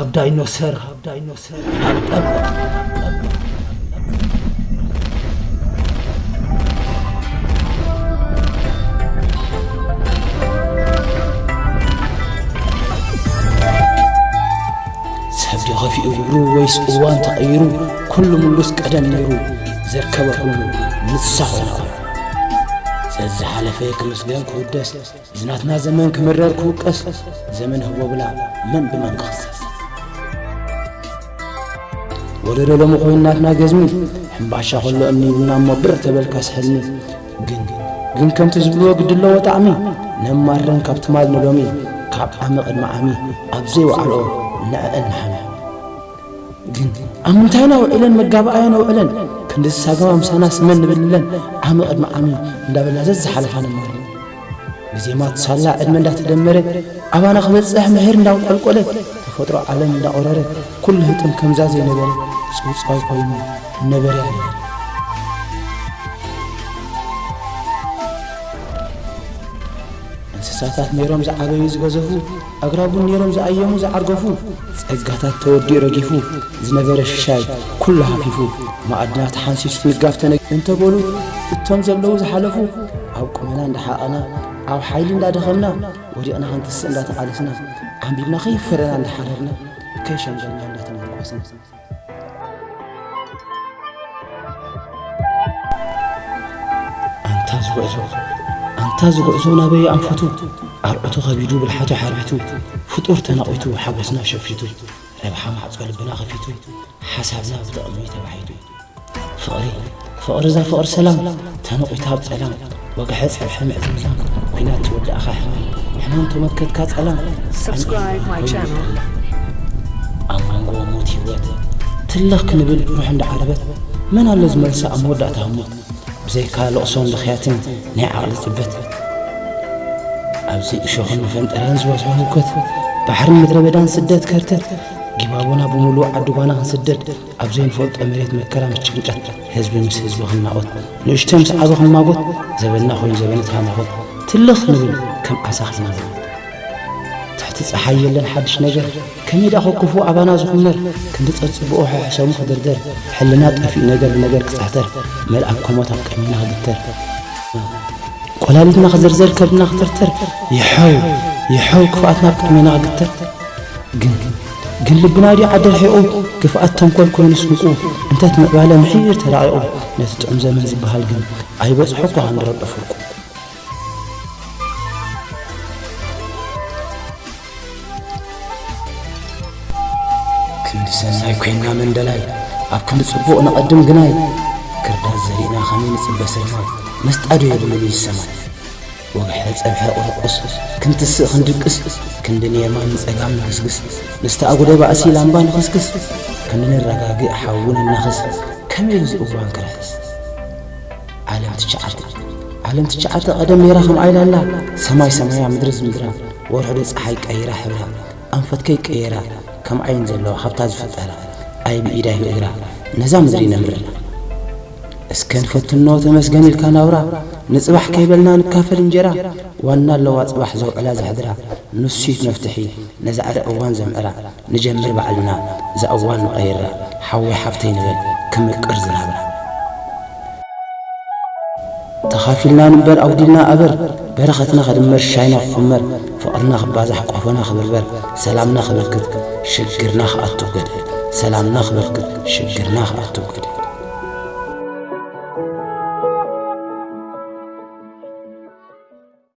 ኣብ ዳይኖሰር፣ ኣብ ዳይኖሰር፣ ኣብ ጠበ። ሰብ ዶ ከፊኡ ግብሩ ወይስ እዋን ተቐይሩ? ኩሉ ምሉስ ቀደም ነይሩ፣ ዘርከበ ኩሉ ንሳ ኾይና። ዘዝሓለፈ ክምስገን ክውደስ፣ እዚ ናትና ዘመን ክምረር ክውቀስ፣ ዘመን ህቦ ብላ መን ብመን ክኽሰስ። ወለዶ ሎሚ ኮይኑ ናትና ገዝሚ፣ ሕምባሻ ከሎ እምኒ ይብልና እሞ ብር ተበልካስ ሕልሚ። ግን፣ ግን ከምቲ ዝብልዎ ግዲ ኣለዎ ጣዕሚ፣ ነማረን ካብ ትማል ንሎሚ፣ ካብ ዓሚ ቅድሚ ዓሚ፣ ኣብ ዘይወዓልኦ ንዕአን ንሓሚ። ግን ኣብ ምንታይና ውዒለን መጋባእያን ኣውዕለን፣ ክንዲ ዝሳገማ ምሳና ስመን ንብልለን፣ ዓሚ ቅድሚ ዓሚ እንዳበልና ዘዝሓለፋ ነማሪ። ብዜማ ሳላ ዕድመ እንዳተደመረ፣ ኣባና ክበጽሕ ምሒር እንዳንቆልቆለ፣ ተፈጥሮ ዓለም እንዳቆረረ፣ ኩሉ ህጥም ከምዛ ዘይነበረ፣ ጽውጽዋይ ኮይኑ ነበረ ያለ። እንስሳታት ነይሮም ዝዓበዩ ዝገዘፉ፣ ኣግራቡን ነይሮም ዝኣየሙ ዝዓርገፉ፣ ጸጋታት ተወዲኡ ረጊፉ፣ ዝነበረ ሽሻይ ኩሉ ሃፊፉ፣ ማዕድናት ሓንሲሱ ንጋፍ ተነ-፣ እንተበሉ፣ እቶም ዘለዉ ዝሓለፉ፣ ኣብ ቁመና እንዳሓቐና፣ ኣብ ሓይሊ እንዳደኸምና፣ ወዲቕና ክንትስእ እንዳተቓለስና፣ ዓምቢብና ከይፈረና እንዳሓረርና፣ ከይሸምገልና እንዳተመርኮስና። ኣንታ ዝጉዕዞ፣ ኣንታ ዝጉዕዞ ናበይ ኣንፈቱ? ኣርዑቱ ከቢዱ ብልሓቱ ሓርቢቱ፣ ፍጡር ተነቒቱ ሓጎስና ሸፊቱ፣ ረብሓ ማዕጾ ልብና ከፊቱ፣ ሓሳብና ብጥቕሚ ተባሒቱ። ፍቕሪ፣ ፍቕሪ እዛ ፍቕሪ ሰላም፣ ተነቒታ ኣብ ጸላም፣ ወግሐ ጸብሐ ምዕዝምዛም፣ ኲናት ተወዳእኻ ሕማም፣ ሕማም ተመከትካ ጸላም፣ Subscribe my channel. ኣብ መንጎ ሞት ህይወት፣ ትልኽ ክንብል ሩሕ እንዳዓረበት፣ መን ኣሎ ዝመልሳ ኣብ መወዳእታ ህሞት? ብዘይካ ልቕሶን ብኽያትን ናይ ዓቕሊ ጽበት። ኣብዚ እሾኽን መፈንጠርያን ዝበዝሖ ህውከት፣ ባሕርን ምድረ በዳን ስደት ከርተት፣ ጊባቦና ብምሉእ ዓዲ ጓና ክንስደድ፣ ኣብ ዘይንፈልጦ መሬት መከራ ምስ ጭንቀት፣ ህዝቢ ምስ ህዝቢ ክናቖት፣ ንእሽቶ ምስ ዓቢ ክማጎት፣ ዘበንና ኮይኑ ዘበነ ተሃናኾት፣ ትልኽ ንብል ከም ዓሳ ክናጎት። ትሕቲ ጸሓይ የለን ሓድሽ ነገር፣ ከመይ ደኣ ከኩፉ ኣባና ዝኹመር፣ ክንዲ ጸጽብኦ ሕሕሰሙ ክድርደር፣ ሕልና ጠፊኡ ነገር ብነገር ክጽሕተር፣ መልኣክ ከሞት ኣብ ቅድሚና ክግተር። ቆላሊትና ክዝርዘር ከብድና ክተርተር፣ ይሐው፣ ይሐው ክፍኣትና ኣብ ቅድሜና ክግተር። ግን፣ ግን ልብና ድዩ ዓዲ ርሒቑ፣ ክፍኣት ተንኮል ኮይኑ ስንቁ፣ እንተት ምዕባለ ምሒር ተራቒቑ፣ ነቲ ጥዑም ዘመን ዝበሃል ግን ኣይበጽሖ እኳ ክንዲ ረብዑ ፍርቁ። ክንዲ ሰናይ ኮይንና መንደላይ፣ ኣብ ክንዲ ጽቡቕ ንቐድም ግናይ፣ ክርዳድ ዘሪእና ከመይ ንጽበ ሰማይ፣ መስጣ ዶ የብሉን እዩ ሰማይ። ወግሐ ጸብሐ ቁርቁስ፣ ክንትስእ ክንድቅስ፣ ክንዲ ንየማን ንጸጋም ንግስግስ፣ ንስተኣጉደ ባእሲ ላምባ ንኽስክስ፣ ክንዲ ንረጋግእ ሓዊ ነናኽስ፣ ከመይ ኢሉ እዚ እዋን ክርሕስ? ዓለም ትሽዓተ፣ ዓለም ትሽዓተ ቀደም ነይራ ከምኣ ኢላ ኣላ፣ ሰማይ ሰማያ ምድሪ ዝምድራ፣ ወርሒ ዶ ጸሓይ ቀይራ ሕብራ፣ ኣንፈት ከይቀየራ፣ ከም ዓይን ዘለዋ ካብታ ዝፈጠራ፣ ኣይ ብኢዳ ኣይ ብእግራ፣ ነዛ ምድሪ ነምርራ። እስከ ንፈትኖ ተመስገን ኢልካ ናብራ፣ ንጽባሕ ከይበልና ንካፈል እንጀራ፣ ዋና ኣለዋ ጽባሕ ዘውዕላ ዘሕድራ፣ ንሱ እዩ መፍትሒ ነዛ ዕረ እዋን ዘምዕራ፣ ንጀምር ባዕልና እዛ እዋን ንቐይራ፣ ሓወይ ሓፍተይ ንበል ክምቅር ዝናብራ። ተኻፊልና ንንበር ኣውዲልና ኣበር፣ በረኸትና ክድመር ሻይና ክኹመር፣ ፍቕርና ክባዛሕ ቆፎና ክብርበር፣ ሰላምና ክበርክት ሽግርና ክኣቱ ገድ፣ ሰላምና ክበርክት ሽግርና ክኣቱ ገድ።